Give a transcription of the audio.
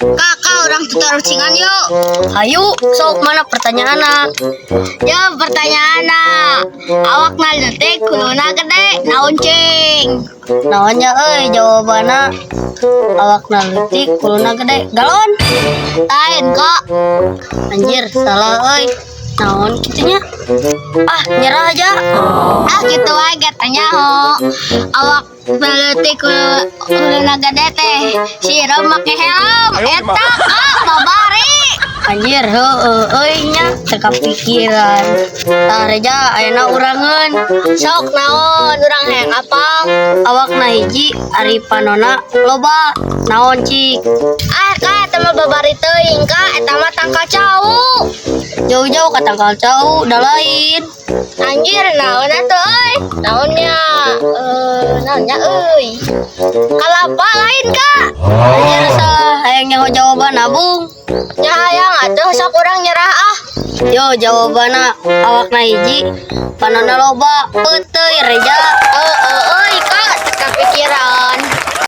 Kakak, urang tuturucingan yuk. Hayu, sok, mana pertanyaanna? Yo, pertanyaanna. Awakna leutik, huluna gede, naon cing? Naonnya euy jawabanna? Awakna leutik, huluna gede. Galon. Lain kok. Anjir, salah euy. Naon kitunya? Ah, nyerah aja. Ah, gitu wae katanya ho. Awak leutik huluna gede teh. Sireum make helm. Eta kak babari. Anjir, heueuh euy nya, teu kapikiran. Tah Reja, ayeuna urangeun. Sok naon, urang hayang apa? Awakna hiji, ari panona loba. Naon cik? Ah kak, eta mah babari teuing kak, eta mah tangkal cau. Jauh-jauh ka tangkal cau, da lain. Anjir, naon atuh euy? Naonnya? Eh, naonnya euy? Kalapa lain kak? Anjir, salah. Hayang nyaho jawaban abung? Nya hayang atuh, sok urang nyerah ah. Yo, jawabanna awakna hiji, panona loba, peuteuy, Reja.